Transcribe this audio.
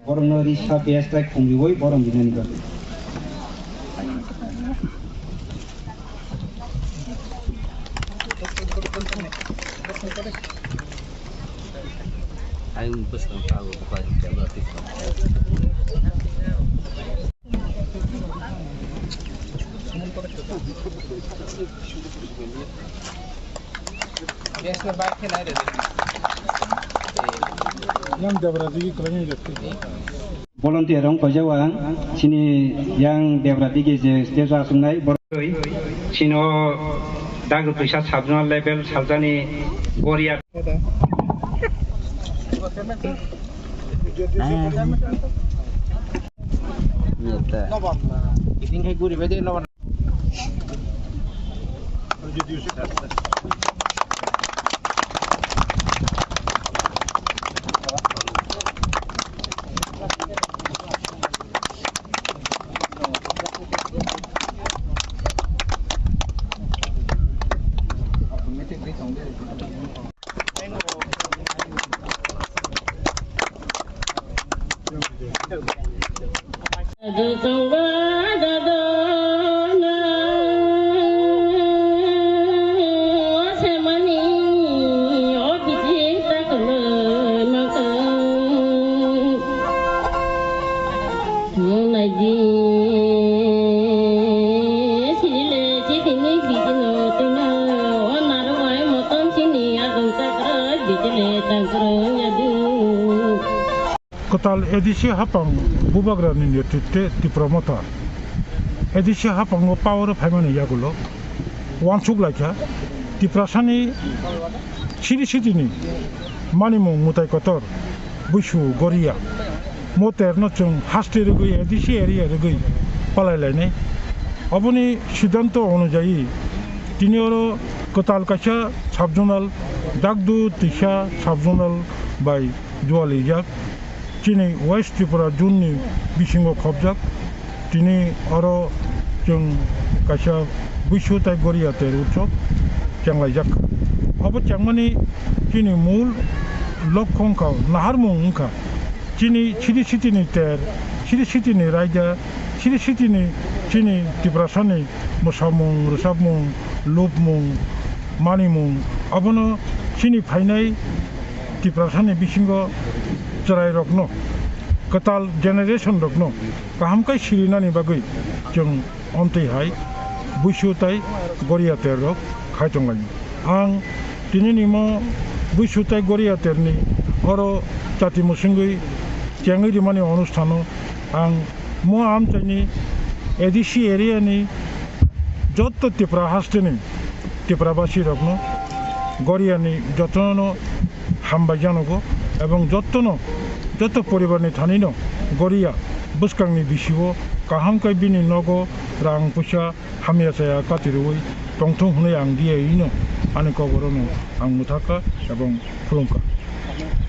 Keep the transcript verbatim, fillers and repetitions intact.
Borokno risa best bai khumriwi borom rinani bagwi. Ayung bwskang tago buka camera fix. Yang Debra digi kwlangwi rwkhe. Volunteer rok paijak ang, chini yang Debra digi je stage o achuknai borok. Chino dagwi twisa sub zonal level saljani Goria. Kwtal A D C haphang bubagrani netritwe Tipra Motha A D C haphango power o phaimani yagulo uansuk laikha Tiprasani siri sitini manimung mwtai kotor Buisu Goria moterno chwng haste rwgwi A D C area rwgwi palai lainai. Oboni siddhanto onujayi tini oro kwtal kaisa sub-zonal, Dagdu twisa sub-zonal bai jualijak. Chini West Tripura zone ni bisingo khopjak. Tini oro chwng kaisa Buisu tai Goria ter utsob chenglaijak. Obo chengmani chini mul lokho wngkha, naharmung wngkha. Chini siri sitini ter, siri sitini raida, siri sitini chini Tiprasani mwsamung, rwchapmung, lubmung, manimung, abono chini phainai Tiprasani bisingo chwrairokno, kwtal generation rokno kaham khe sirinani bagwi chwng omtwi hai Buisu tai Goria ter rok khai tonglaio. Ang tini ni mo Buisu tai Goria ter ni oro chati mwswngwi chengwi rimani onusthano ang mo amchaini A D C area ni jotto Tipra haste ni Tipra basi rokno Goria ni jotono hambai janogo ebong jottono, jotto poribar ni thani no Goria bwskang ni bisio kaham khe bini nogo rang puisa hamya chaya kati rwui tongthung hwnwi ang diyaino ani koborono ang mwthakha ebong khulumkha.